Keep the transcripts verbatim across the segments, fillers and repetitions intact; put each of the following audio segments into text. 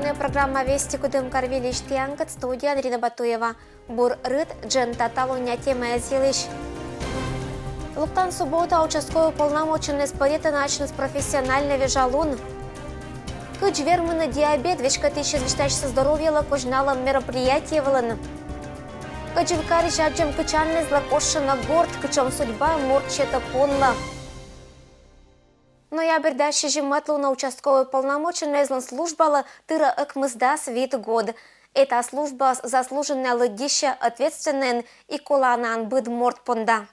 Программа «Вести» Кудымкар выльысь. Тіянкӧд студияын Ирина Батуева. Бур рыт, дженьыд талуння темаяс йылысь. Локтан суббота участковӧй уполномоченнӧйӧс пӧръятӧны асьныс профессиональнӧй вежалун. Кыдз вермыны диабет веськӧдысьӧс висьтасисны здоровьелӧн козьналӧм мероприятие вылын. Кӧдзывкарысь аддзӧм кытшанінъяслы кошкӧны горт, кутшӧм судьба морт сетӧ понлы. Ноябрь дас сизимӧд лунӧ участковӧй уполномоченнӧйяслӧн службалы тыра ӧкмысдас вит год. Эта службаыс заслуженнӧя лыддьысьӧ ответственнӧйӧн и коланаӧн быд морт понда.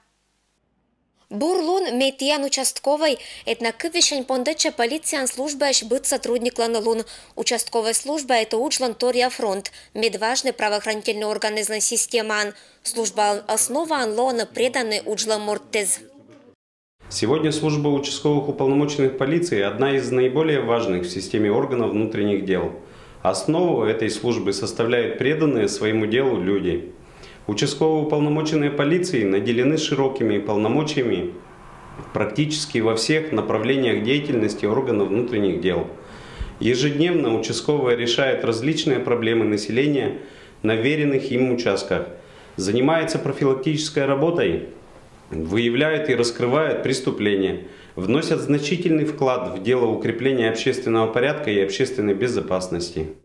Бур лун, ме тіян участковӧй. Эт на кывйысянь пондӧдчӧ полицияын службаысь быд сотрудниклӧн лун. Участковӧй служба — эт уджлӧн торъя фронт, медважнӧй правоохранительнӧй органъяслӧн системаын. Службалӧн основаӧн лоӧны преданнӧй уджлӧн мортъяс. Сегодня служба участковых уполномоченных полиции одна из наиболее важных в системе органов внутренних дел. Основу этой службы составляют преданные своему делу люди. Участковые уполномоченные полиции наделены широкими полномочиями практически во всех направлениях деятельности органов внутренних дел. Ежедневно участковые решают различные проблемы населения на веренных им участках, занимаются профилактической работой, выявляют и раскрывают преступления, вносят значительный вклад в дело укрепления общественного порядка и общественной безопасности.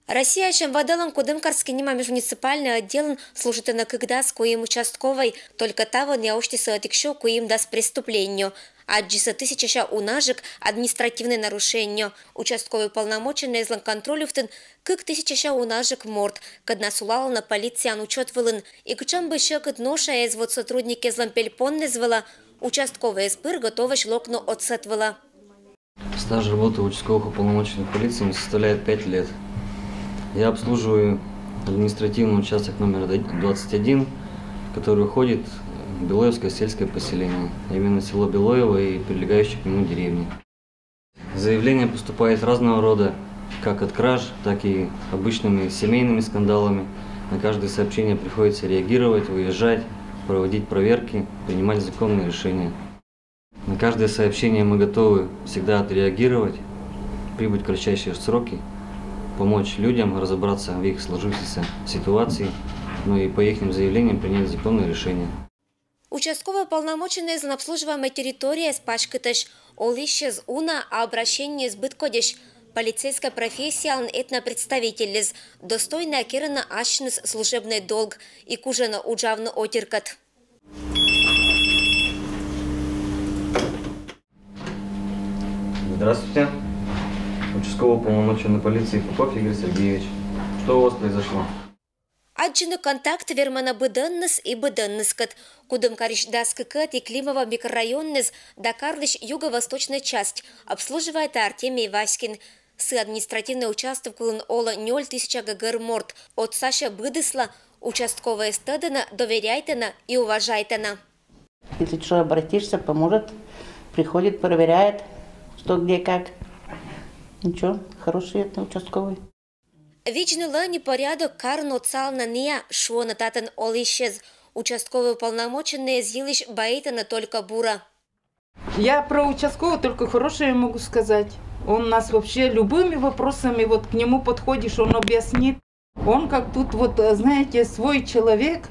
Россияысь МВД-лӧн Кудымкарский нима межмуниципальнӧй отделын служитӧны кыкдас куим участковӧй. Только та вӧсна усьтісны ӧтиксё куимдас преступление. Аддзисны тысячасянь унажык административнӧй нарушение. Участковӧй уполномоченнӧйяслӧн контроль юртын кык тысячасянь унажык морт, кодъяс сулалӧны полицияын учёт вылын. И кутшӧм бы сьӧкыд ноша эз вот сотрудникъяслӧн пельпонъяс вылӧ, участковӧйяс пыр готовӧсь локны отсӧг вылӧ. Стаж работы участковых уполномоченных полиции составляет пять лет. Я обслуживаю административный участок номер двадцать один, который входит в Белоевское сельское поселение, именно село Белоево и прилегающие к нему деревни. Заявления поступают разного рода, как от краж, так и обычными семейными скандалами. На каждое сообщение приходится реагировать, выезжать, проводить проверки, принимать законные решения. На каждое сообщение мы готовы всегда отреагировать, прибыть в кратчайшие сроки, помочь людям разобраться в их сложившейся ситуации, ну и по ихним заявлениям принять законные решения. Участковӧй уполномоченнӧйяслӧн обслуживаемӧй территорияыс паськытӧсь, олысьясыс уна, а обращениеяс быдкодьӧсь. Полицейскӧй профессиялӧн эт на представительяс, достойнӧя керӧны асьныс служебнӧй долг и кужӧны уджавны отиркӧд. Здравствуйте. Участковый уполномоченный полиции Попов Игорь Сергеевич. Что у вас произошло? Аддзыны контакт вермӧны быдӧнныс и быдӧнныскӧд. Кудымкарысь дас кыкӧд и Климово микрорайоныс да карлысь юго-восточнӧй часть. Обслуживает Артемий Васькин. Сы административнӧй участок вылын олӧ нёль тысяча гӧгӧр морт. Отсасьӧ быдыслы. Участковӧйяс тӧдӧны, доверяйтӧны и уважайтӧны. Если что, обратишься, поможет. Приходит, проверяет, что где как. Ничего, хороший это участковый. Видзны лӧнь и порядок карын отсалӧны ниа, шуӧны татӧн олысьяс. Участковӧй уполномоченнӧйяс йылысь баитӧны только бура. Я про участкового только хорошее могу сказать. Он нас вообще любыми вопросами, вот к нему подходишь, он объяснит. Он как тут вот, э, знаете, свой человек,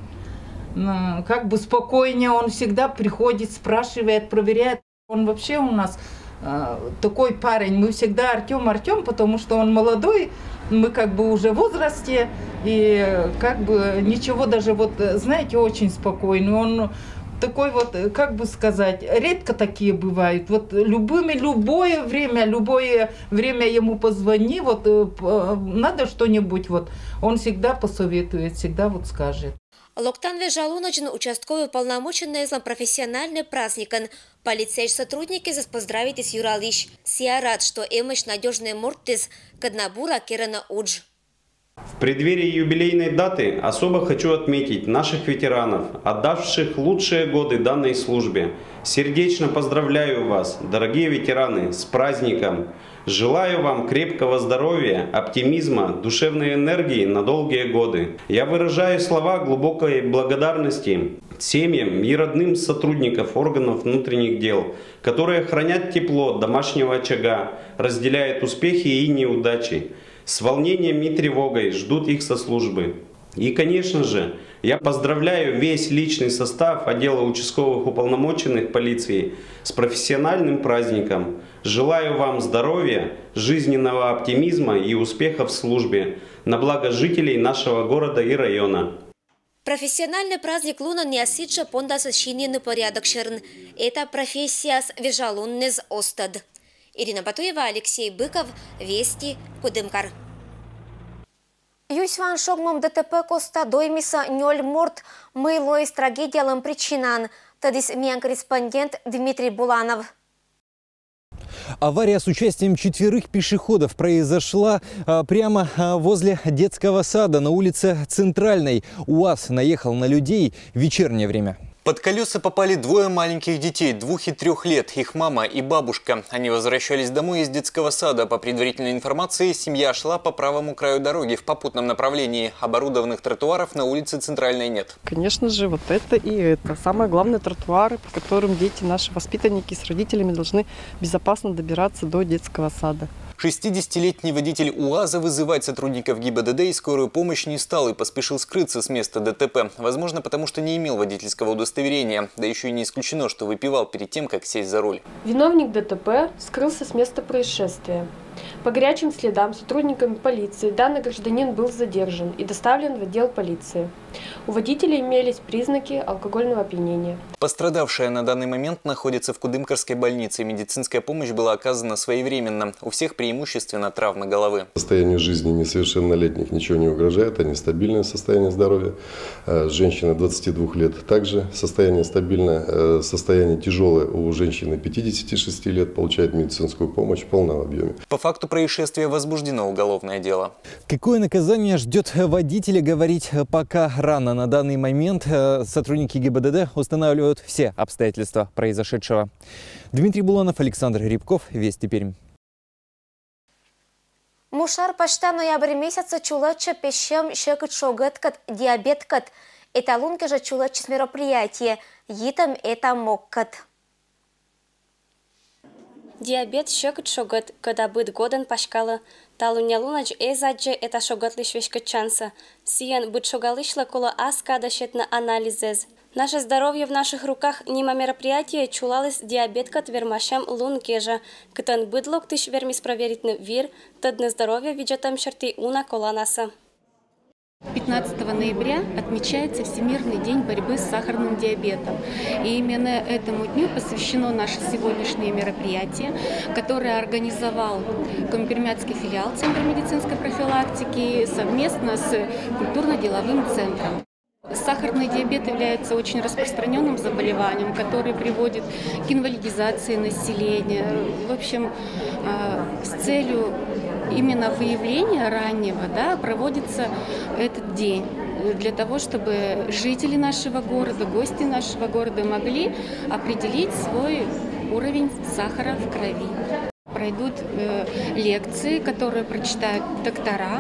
м, как бы спокойнее, он всегда приходит, спрашивает, проверяет. Он вообще у нас, э, такой парень. Мы всегда Артём, Артём, потому что он молодой, мы как бы уже в возрасте, и, э, как бы ничего даже вот, э, знаете, очень спокойный. Он такой вот, э, как бы сказать, редко такие бывают. Вот любыми, любое время, любое время ему позвони, вот, э, п-, э, надо что-нибудь, вот, он всегда посоветует, всегда вот скажет. Локтан вежалунӧдзын участковӧй уполномоченнӧйяслӧн профессиональнӧй праздникӧн. Полицияысь сотрудникъясӧс поздравитіс юралысь. Сійӧ рад, что эмӧсь надёжнӧй мортыс, кодӧс на бура керӧны удж. В преддверии юбилейной даты особо хочу отметить наших ветеранов, отдавших лучшие годы данной службе. Сердечно поздравляю вас, дорогие ветераны, с праздником! Желаю вам крепкого здоровья, оптимизма, душевной энергии на долгие годы. Я выражаю слова глубокой благодарности семьям и родным сотрудников органов внутренних дел, которые хранят тепло домашнего очага, разделяют успехи и неудачи. С волнением и тревогой ждут их со службы. И, конечно же, я поздравляю весь личный состав отдела участковых уполномоченных полиции с профессиональным праздником. Желаю вам здоровья, жизненного оптимизма и успехов в службе на благо жителей нашего города и района. Профессиональный праздник лунӧн сідзжӧ пондасыс синйыны порядок сьӧрын. Эта профессияас вежа лунныс оз тӧд. Ирина Батуева, Алексей Быков, Вести, Кудымкар. Юсьваан шогмӧм ДТП коста доймисӧ нёль морт. Мый лоис трагедиялӧн причинаӧн, тӧдіс миян корреспондент Дмитрий Буланов. Авария с участием четверых пешеходов произошла а, прямо а, возле детского сада на улице Центральной. УАЗ наехал на людей в вечернее время. Под колеса попали двое маленьких детей, двух и трех лет, их мама и бабушка. Они возвращались домой из детского сада. По предварительной информации, семья шла по правому краю дороги в попутном направлении. Оборудованных тротуаров на улице Центральной нет. Конечно же, вот это и это. Самое главное — тротуары, по которым дети, наши воспитанники с родителями должны безопасно добираться до детского сада. Шестидесятилетний водитель УАЗа вызывать сотрудников ГИБДД и скорую помощь не стал и поспешил скрыться с места ДТП. Возможно, потому что не имел водительского удостоверения. Да еще и не исключено, что выпивал перед тем, как сесть за руль. Виновник ДТП скрылся с места происшествия. По горячим следам сотрудниками полиции данный гражданин был задержан и доставлен в отдел полиции. У водителя имелись признаки алкогольного опьянения. Пострадавшая на данный момент находится в Кудымкарской больнице. Медицинская помощь была оказана своевременно. У всех преимущественно травмы головы. Состоянию жизни несовершеннолетних ничего не угрожает, они стабильное состояние здоровья. Э, женщина двадцати двух лет также состояние стабильное. Э, состояние тяжелое у женщины пятидесяти шести лет, получает медицинскую помощь в полном объеме. По факту происшествия возбуждено уголовное дело. Какое наказание ждет водителя, говорить пока рано. На данный момент э, сотрудники ГИБДД устанавливают все обстоятельства произошедшего. Дмитрий Буланов, Александр Рябков, Вести Пермь. Мушар пасьта ноябрь месяцын чулӧдчӧ пессьӧм сьӧкыд шогӧткӧд, диабеткӧд. Эта лун кежӧ чулӧдчис мероприятие, йитӧм эта могкӧд. Диабет — сьӧкыд шогӧд, кӧда быд годӧн паськалӧ. Талунъя лунаджык эз аддзӧй эта шогӧдлысь веськӧдчансӧ. Сійӧн быд шогалысьлы колӧ ас кадӧ сетны анализэз. «Наше здоровье в наших руках» нима мероприятие чулаліс диабеткӧд вермасьӧм лун кежӧ, кытӧн быд локтысь вермис проверитны вир, тӧдны здоровье видзӧдӧм серти уна коланасӧ. Пятнадцатого ноября отмечается Всемирный день борьбы с сахарным диабетом. И именно этому дню посвящено наше сегодняшнее мероприятие, которое организовал Компермятский филиал Центра медицинской профилактики совместно с культурно-деловым центром. Сахарный диабет является очень распространенным заболеванием, которое приводит к инвалидизации населения. В общем, э, с целью именно выявления раннего, да, проводится этот день, э, для того, чтобы жители нашего города, гости нашего города могли определить свой уровень сахара в крови. Пройдут э, лекции, которые прочитают доктора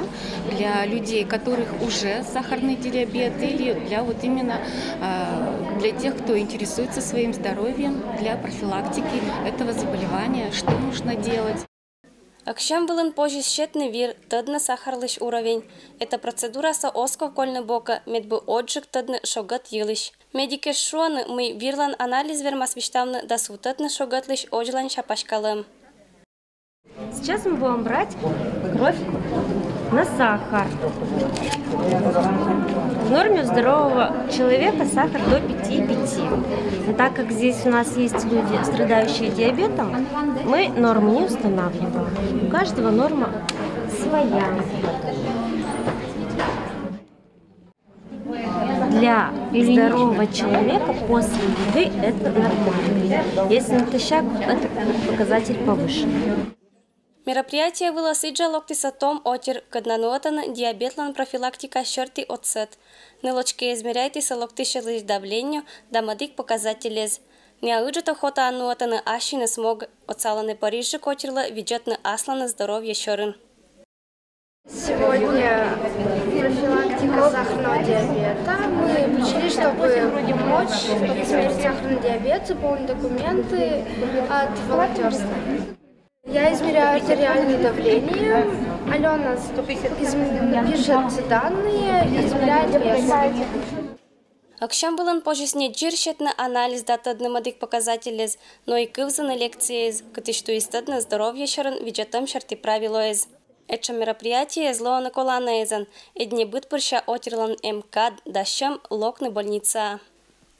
для людей, которых уже сахарный диабет, или для вот именно э, для тех, кто интересуется своим здоровьем, для профилактики этого заболевания, что нужно делать. Ӧксьӧм вылын позис сетны вир, тӧдны сахарлысь уровень. Эта процедурасӧ оз ков кольны бокӧ, медбу отжык тӧдны шогӧд йылысь. Медикъяс шуӧны, мый вирлӧн анализ вермас висьтавны да сувтӧдны шогӧдлысь озьлань сяпаськалӧм. Сейчас мы будем брать кровь на сахар. В норме у здорового человека сахар до пяти и пяти. Но так как здесь у нас есть люди, страдающие диабетом, мы норму не устанавливаем. У каждого норма своя. Для здорового человека после еды это нормально. Если натощак, это показатель повышенный. Мероприятие вылӧ сідзжӧ локтісӧ том отир, кӧд на нуӧтӧны диабетлӧн профилактика серти отсӧт. Нылӧдз кӧ измеряйтісӧ локтысьлысь давленню да мӧдік показателез. Ная ыджыд охотаӧн нуӧтӧны ассьыныс мог. Отсалӧны пӧрысьджык отирлы видзӧдны асланыс здоровье сьӧрын. Сегодня профилактика сахарного диабета. Мы пришли, чтобы помочь измерить сахарный диабет, заполнить документы от волонтерства. Я измеряю артериальное давление, Алена пишет данные, измеряет вес. Ӧксям вылын позьӧ ньӧжйӧ сетны анализ да тӧдны мӧдик показательлэз, но и кывзыны лекцияэз, кытысь туис тӧдны здоровье сьӧрын видзӧдтӧм сьӧрті правилоэз. Этшӧм мероприятиеяз лоӧны коланаэзӧн, эдь не быд пырся отирлӧн эм кад да сьӧм локны больницаа.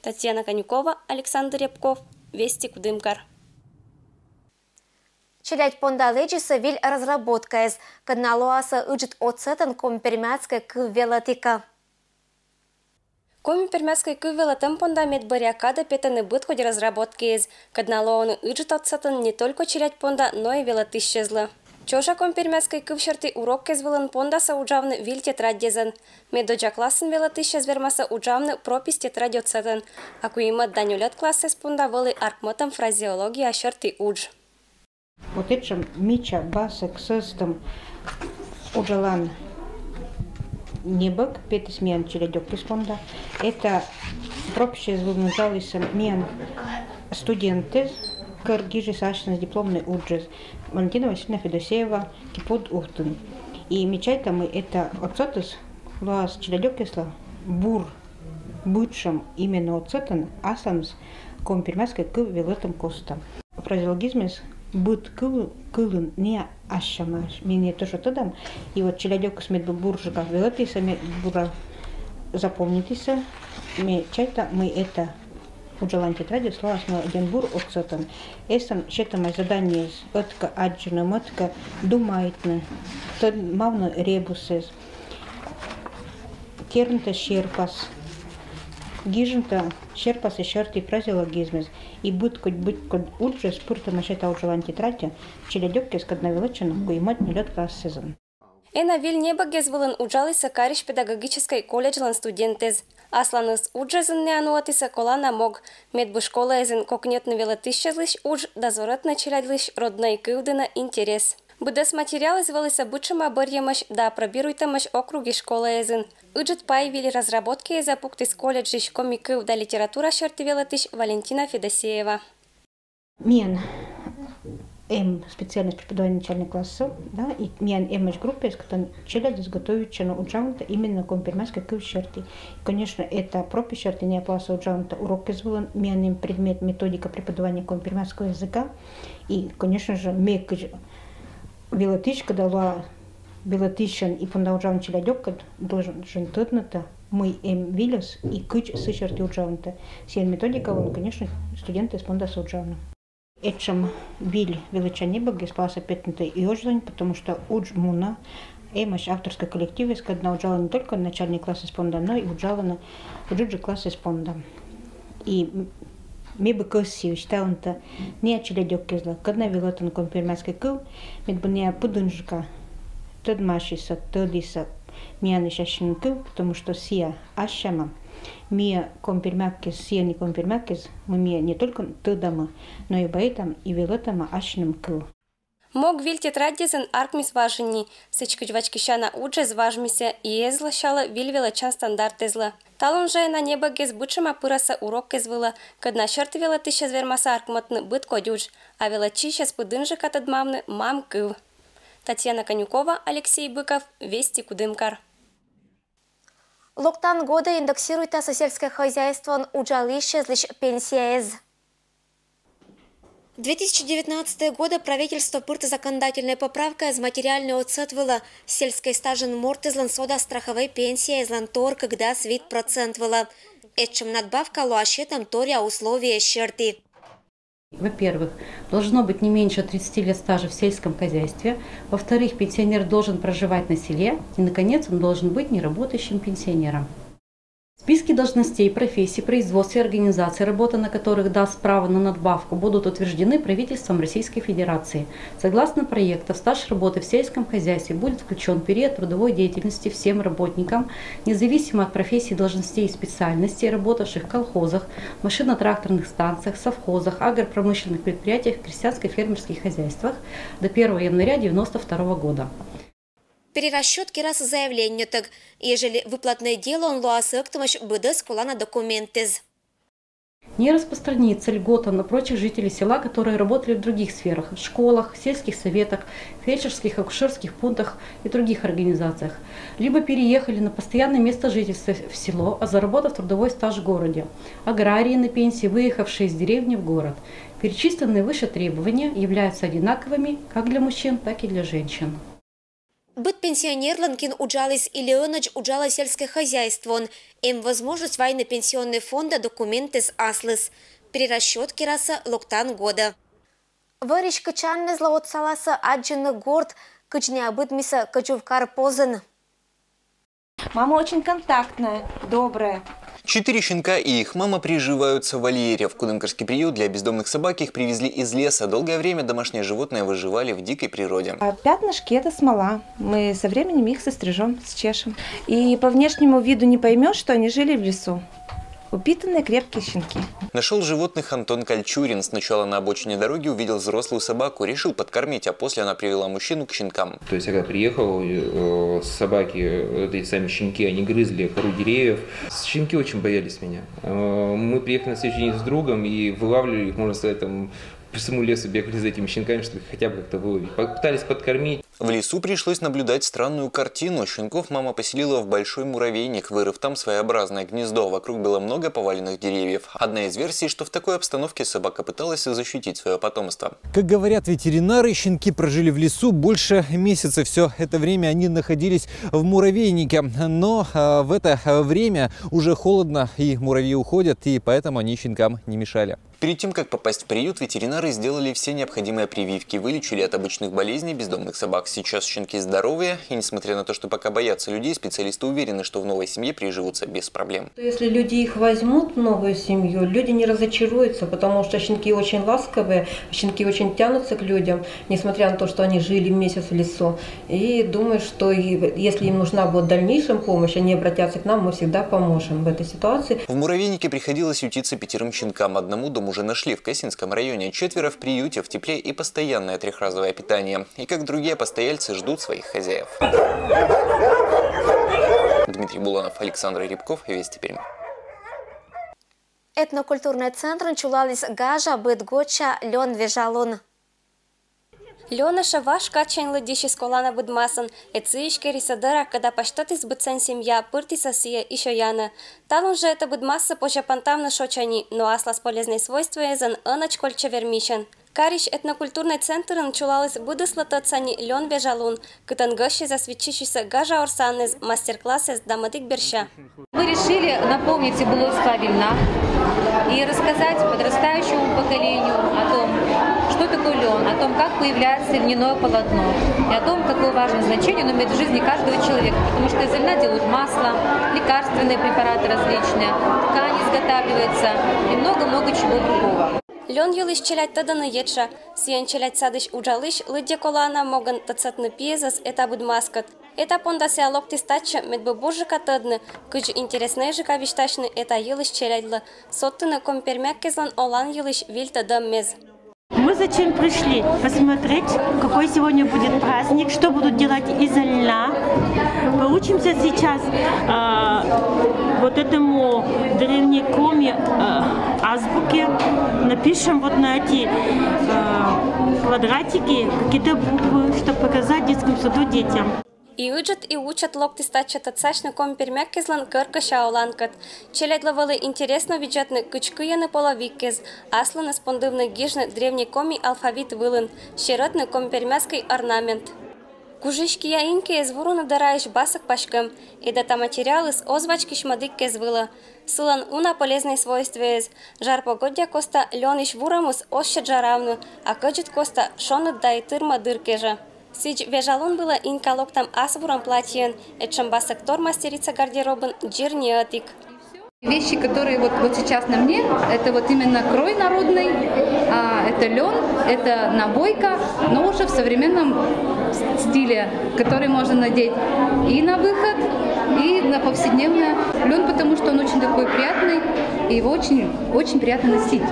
Татьяна Конюкова, Александр Рябков, Вести, Кудымкар. Челядь понда лэдзисӧ виль разработкаэз, кӧдна лоасӧ ыджыд отсӧтӧн коми-пермяцкӧй кыв велӧтіка. Коми-пермяцкӧй кыв велӧтӧм понда медбӧръя кадӧ петӧны быдкодь разработкиыс, кӧдна лоӧны ыджыд отсӧтӧн не только челядь понда, но и велӧтысьӧзлы. Чожа коми-пермяцкӧй кыв сьӧрті уроккез вылын пондасӧ уджавны виль тетрадьӧзӧн. Медодзза классын велӧтысьӧз вермасӧ уджавны пропись тетрадь отсӧтӧн, а куимӧд да нёльӧд классыс понда вӧлі аркмӧтӧм фразеология сьӧрті удж. Вот этшӧм мича басӧк сӧстӧм уджалан небӧг петіс миян челядьӧккез понда. Это прописьӧз вылын уджалісны миян студентъяс, кор гижисны асьныс дипломнӧй уджыс, Валентина Васильевна Федосеева Кипуд Ухтын. И ме чайта, мый это отсӧтыс лоас челядьӧккӧслы бур быдшӧм именно отсӧтӧн асланыс коми-пермяцкӧй кыв велӧтӧм коста. Фразеологизмыс быд кыв-, кылын не ассьым. Ми не то что тӧдам, и вот челядьӧкыс медбур жӧ кӧ велӧдісны, медбура запомнитісны, ме чайта, мый это уджалан тетрадьыс лоас нӧ ӧдйӧ бур отсӧтӧн. Эстӧн сетӧмаӧсь заданиеыс ӧткӧ аддзыны, ӧткӧ думайтны, тӧдмавны ребусӧс, кернитны серпас, гижны серпасыс сьӧрті фразеологизмыс, и быдкодь, быдкодь уджыс пыртӧмаӧсь та уджалан тетрадьӧ челядьӧккез, кӧдна велӧдчӧны куимӧд, нёльӧд классъясын. Ӧні виль небӧгъяс вылын уджалісны карысь педагогическӧй колледжлӧн студентъяс. Асланыс уджӧзын найӧ нуӧдісны колана мог, медбур школаысь кокньӧдны велӧтысьлысь удж да зорӧтны челядьлысь роднӧй кыв дінӧ интерес. Быдӧс материалыс вӧлі быдшӧма бӧрйӧмӧсь да апробируйтӧмӧсь округса школаясын. Ыджыд пай виль разработкиӧс пуктіс колледжысь коми кыв да литература сьӧрті велӧтысь Валентина Федосеева. Миян эм специальность преподавания начальных классов, да, и миян эмӧсь группаыс, кытӧн челядьыс готовитчӧны уджавны именно коми-пермяцкӧй кыв сьӧрті. И, конечно, это пропись сьӧрті найӧ пласӧ уджавны урокъяс вылын, миян эм предмет методика преподавания коми-пермяцкого языка. И, конечно же, ме кыдз велӧтысь, кодӧс лоа велӧтысьӧн и понда уджавны челядьӧккӧд, должен тӧдны, мый эм вильӧс и кыдз сы сьӧрті уджавны. Сійӧн методика вылын, конечно, студентъяс пондасӧ уджавны. Этшӧм виль велӧдчан небӧгъяс пласӧ петны и озьлань, потому что удж мунӧ, эмӧсь авторскӧй коллективыс, кӧдна уджалӧны не только начальнӧй классыс понда, но и уджалӧны ыджыдджык классыс понда. И м-, ме бы кӧсйи висьтавны найӧ челядьӧккезлы, кӧдна велӧтӧны коми-пермяцкӧй кыв, мед бы найӧ пыдынджыка тӧдмасисны, тӧдісны миянлысь ассьыным кыв, потому что сійӧ ассьым, миян коми-пермяцкӧй кыв, сійӧ и коми-пермяцкӧй кыв, мый ми не только тӧдам, но и быдтам и велӧдам ассьыным кыв. Мог виль тетрадьӧсын аркмис важиниыс, сідзкӧ, вачкисяна уджыс важмисӧ и эз лӧсялӧ виль велӧдчан стандартэзлы. Талун жӧ ӧні небӧгъяс быдшӧма пырасны урокъяс вылӧ, кӧдна сьӧрті велӧтысьӧс вермасны аркмӧдны быдкодь удж, а велӧдчысьӧс пыдынджыка тӧдмавны мам кыв. Татьяна Конюкова, Алексей Быков, Вести, Кудымкар. Локтан годӧ индексируйтасны сельскӧй хозяйствоын уджалысьяслысь пенсияяс. Две тысячи девятнадцатого года правительство пыртӧ законодательнӧй поправкаыс материальнӧй отсӧт вылӧ. Сельскӧй стажын мортыслӧн содас страховӧй пенсияыслӧн тор кыкдас вит процент вылӧ. Этшӧм надбавка лоас сетӧм торъя условиеяс сьӧрті. Во-первых, должно быть не меньше тридцати лет стажа в сельском хозяйстве. Во-вторых, пенсионер должен проживать на селе. И, наконец, он должен быть неработающим пенсионером. Списки должностей, профессий, производств и организаций, работа на которых даст право на надбавку, будут утверждены правительством Российской Федерации. Согласно проекта, стаж работы в сельском хозяйстве будет включен в период трудовой деятельности всем работникам, независимо от профессии, должностей и специальностей, работавших в колхозах, машино-тракторных станциях, совхозах, агропромышленных предприятиях, крестьянско-фермерских хозяйствах до первого января девяносто второго года. Перерасчёт керасны заявлениетӧг, ежели выплатнӧй делоын лоас ӧктымӧсь быдӧс колана документъяс. Не распространится льгота на прочих жителей села, которые работали в других сферах, школах, сельских советах, фельдшерских, акушерских пунктах и других организациях, либо переехали на постоянное место жительства в село, а заработав трудовой стаж в городе, аграрии на пенсии, выехавшие из деревни в город. Перечисленные выше требования являются одинаковыми как для мужчин, так и для женщин. Быд пенсионерлан, кин уджаліс или ӧнӧдз уджалӧ сельскӧй хозяйствоын, эм возможность вайны пенсионнӧй фонда документэз аслыс. Перерасчёт керасӧ локтан годӧ. Вӧрысь кытчанмезлы отсаласӧ аддзыны горт, кыдз найӧ быдмисӧ Кӧдзувкар позын. Мама очень контактная, добрая. Четыре щенка и их мама приживаются в вольере. В Кудымкарский приют для бездомных собак их привезли из леса. Долгое время домашние животные выживали в дикой природе. А пятнышки — это смола. Мы со временем их сострижем, счешем. И по внешнему виду не поймешь, что они жили в лесу. Упитанные, крепкие щенки. Нашел животных Антон Кольчурин. Сначала на обочине дороги увидел взрослую собаку, решил подкормить, а после она привела мужчину к щенкам. То есть я когда приехал, э, собаки, эти сами щенки, они грызли кору деревьев. Щенки очень боялись меня. Э, мы приехали на следующий день с другом и вылавливали их, можно сказать, там, по всему лесу бегали за этими щенками, чтобы их хотя бы как-то выловить. Пытались подкормить. В лесу пришлось наблюдать странную картину. Щенков мама поселила в большой муравейник, вырыв там своеобразное гнездо. Вокруг было много поваленных деревьев. Одна из версий, что в такой обстановке собака пыталась защитить свое потомство. Как говорят ветеринары, щенки прожили в лесу больше месяца. Все это время они находились в муравейнике. Но а, в это время уже холодно, и муравьи уходят, и поэтому они щенкам не мешали. Перед тем, как попасть в приют, ветеринары сделали все необходимые прививки, вылечили от обычных болезней бездомных собак. Сейчас щенки здоровые, и несмотря на то, что пока боятся людей, специалисты уверены, что в новой семье приживутся без проблем. Если люди их возьмут в новую семью, люди не разочаруются, потому что щенки очень ласковые, щенки очень тянутся к людям, несмотря на то, что они жили месяц в лесу. И думаю, что и если им нужна будет в дальнейшем помощь, они обратятся к нам, мы всегда поможем в этой ситуации. В муравейнике приходилось ютиться пятерым щенкам. Одному дом уже нашли в Косинском районе. Четверо в приюте, в тепле и постоянное трехразовое питание. И как другие постояльцы ждут своих хозяев. Дмитрий Буланов, Александр Рябков, Вести Пермь. Этнокультурнӧй центрын чулаліс гажа быд гоча лён вежалун. Лёнӧшӧ важ кадсянь лыддьысис колана быдмасӧн, эд сыысь керисӧ дӧра, кӧда пасьтӧдіс быдсянь семья, пыртісӧ сійӧ и сёянӧ. Талун жӧ этӧ быдмассӧ позьӧ пантавны шоча ни, но аслас полезнӧй свойствоэзӧн ӧнӧдз кольччӧ вермысьӧн. Карысь этнокультурнӧй центрын чулаліс быдыслы тӧдса ни лён вежалун, кытӧн гӧсьтӧзъяс виччысисӧ гажа орсаннэз, мастер-классэз да мӧдык берся. Мы решили напомнить былое славильно и рассказать подрастающему поколению о том, что такое лен, о том, как появляется льняное полотно, и о том, какое важное значение он имеет в жизни каждого человека, потому что из льна делают масло, лекарственные препараты различные, ткань изготавливается и много-много чего другого. Лён йылысь челядь тӧдӧны етша. Сійӧн челядь садысь уджалысь лыддьӧ колана могӧн тӧдсӧдны пиэзӧс эта быдмаскӧд. Эта понда сійӧ локтіс татчӧ, медбӧ бурджыка тӧдны, кыдз интереснӧйджыка висьтасьны эта йылысь челядьлы, содтыны коми пермяккезлӧн олан йылысь выль тӧдӧммез. Мы зачем пришли? Посмотреть, какой сегодня будет праздник, что будут делать из льна. Поучимся сейчас э, вот этому древней коми э, азбуке. Напишем вот на эти э, квадратики какие-то буквы, чтобы показать в детском саду детям. И ыджыд, и учӧд локтіс татчӧ тӧдсасьны коми пермяккезлӧн кӧркӧся оланкӧд. Челядьлы вӧлі интереснӧ видзӧдны, кыдз кыйӧны половиккез, аслыныс пондывны гижны древней коми алфавит вылын, серӧтны коми пермяцкӧй орнамент. Кужысь кия инкиӧ эз вурунны дӧраысь басӧг паськӧм, эд эта материалыс оз вачкысь мӧдыккез вылӧ. Сылӧн уна полезнӧй свойствоэз: жар погоддя коста лёнысь вурӧмыс оз сет жаравны, а кӧдзыд коста шоныд да и тырмӧ дыр кежӧ. Сідз, вежалун вылӧ инка локтӧм ас вурӧм платьеӧн, этшӧм басӧгтор мастерица гардеробын дзир ни ӧтик. Вещи, которые вот, вот сейчас на мне, это вот именно крой народный, а, это лен, это набойка, но уже в современном стиле, который можно надеть и на выход, и на повседневное. Лен, потому что он очень такой приятный, и его очень, очень приятно носить.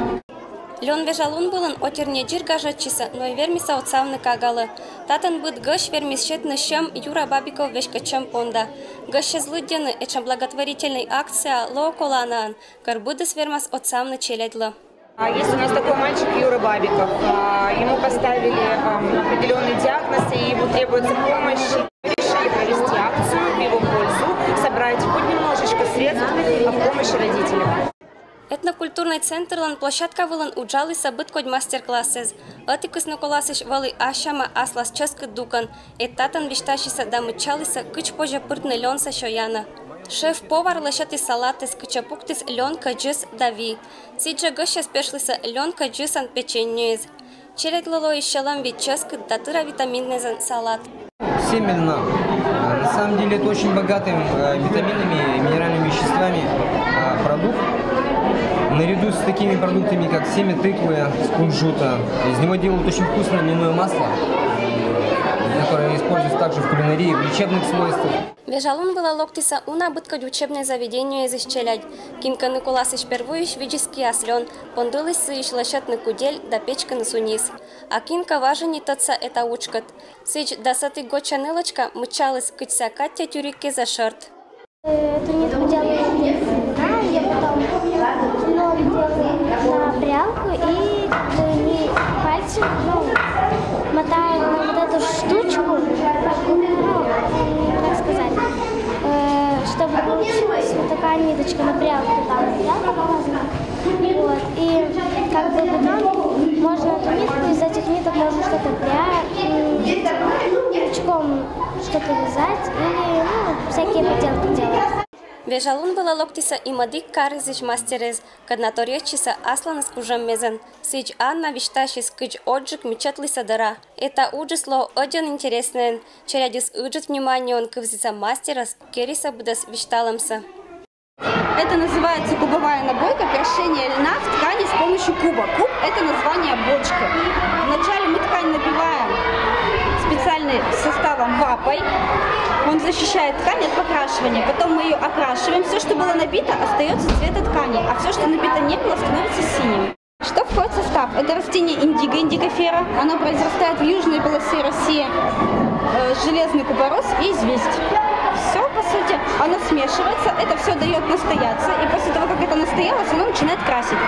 Лён вежа лун вылын отирнедир гажӧдчисӧ, но и вермисӧ отсавны кагалы. Татӧн быд гӧсь вермис сетны сьӧм Юра Бабиков веськӧдчӧм понда. Гӧсьсьыс лыддьӧны, этша благотворительнӧй акция лоӧ коланаӧн, кор быдыс вермас отсавны челядьлы. А есть у нас такой мальчик Юра Бабиков. А, ему поставили, ам, определённый диагноз, и ему требуется помощь. Мы решили провести акцию в его пользу, собрать хоть немножечко средств, а, в помощь родителям. Этнокультурнӧй центрлӧн площадка вылын уджалісӧ быдкодь мастер-классыс. Ӧтикыс нӧ коласьысь вӧлі ас сяма аслас чӧскыд дукӧн, эд татӧн висьтасисӧ да мыччалісӧ, кыдз позьӧ пыртны лёнсӧ сёянӧ. Шеф-повар лӧсьӧдіс салатыс, кытчӧ пуктіс лён кӧдзыс да вий. Сідзжӧ гӧсьсьыс пешлісӧ лён кӧдзысан печеньеыс. Челядьлы лоис сьӧлӧм вид чӧскыд да тыра витаминнӧйзӧн салат. Семя льна. А, на самом деле это очень богатый, э, витаминами и минеральными веществами, а, продукт. Наряду с такими продуктами, как семя тыквы с кунжута, из него делают очень вкусное льняное масло, которое используется также в кулинарии, в лечебных свойствах. Вежа лун вылӧ локтісӧ уна быдкодь учебнӧй заведениеысь челядь. Кинкӧ нӧ коласьысь первойысь видзис киас лён, пондыліс сыысь лӧсьӧдны кудель да печкыны сунис. А кинкӧ важині тӧдса эта уджкӧд. Сідз, дас ӧтик годся нылӧчка мыччаліс, кыдз сійӧ Катя тюрик кезӧ шӧрт. Эту нитку делаю на, я потом ноль делаю на прялку и как бы не пальцем, ну, мотаю на вот эту штучку, ну, м, как сказать, э, чтобы получилась вот такая ниточка на прялку, там, да, как можно. Вот. И как бы потом можно эту нитку, из этих ниток можно что-то пря-, м, крючком что-то вязать или, ну, всякие поделки делать. Вежа лун вылӧ локтісӧ и мӧдік карйысьысь мастерыс, кӧд на торйӧдчисӧ асланыс кужӧммезӧн. Сідз, Анна висьтасис, кыдз озджык мичӧтлісӧ дӧра. Эта уджыс лоӧ ӧдзӧн интереснӧйӧн. Челядьыс ыджыд вниманиеӧн кывзісӧ мастерӧс, керисӧ быдӧс висьталӧмсӧ. Это называется кубовая набойка, крошение льна в ткани с помощью куба. Куб — это название бочки. Вначале мы ткань набиваем специальным составом вапой. Он защищает ткань от покрашивания. Потом мы ее окрашиваем. Все, что было набито, остается цвета ткани, а все, что набито не было, становится синим. Что входит в состав? Это растение индиго, индикофера. Оно произрастает в южной полосе России. Э, железный купорос и известь. Все, по сути, оно смешивается, это все дает настояться, и после того, как это настоялось, оно начинает красить.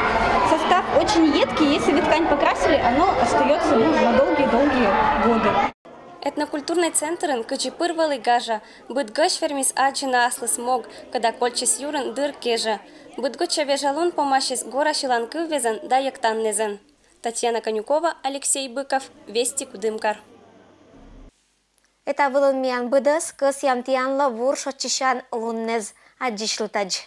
Состав очень едкий, если вы ткань покрасили, оно остается, ну, на долгие-долгие годы. Этнокультурнӧй центрын кыдзи пыр вӧлі гажа, быд гӧсь вермис аддзыны аслыс мог, кӧда кольччис юрын дыр кежӧ. Быдгӧдчӧ вежа лун помасис гора сьыланкыввезӧн да йӧктаннезӧн. Татьяна Конюкова, Алексей Быков, Вести, Кудымкар. Эта вылын миян быдӧс, кӧсъям тіянлы бур шойччысян луннэз. Аддзысьлытӧдз.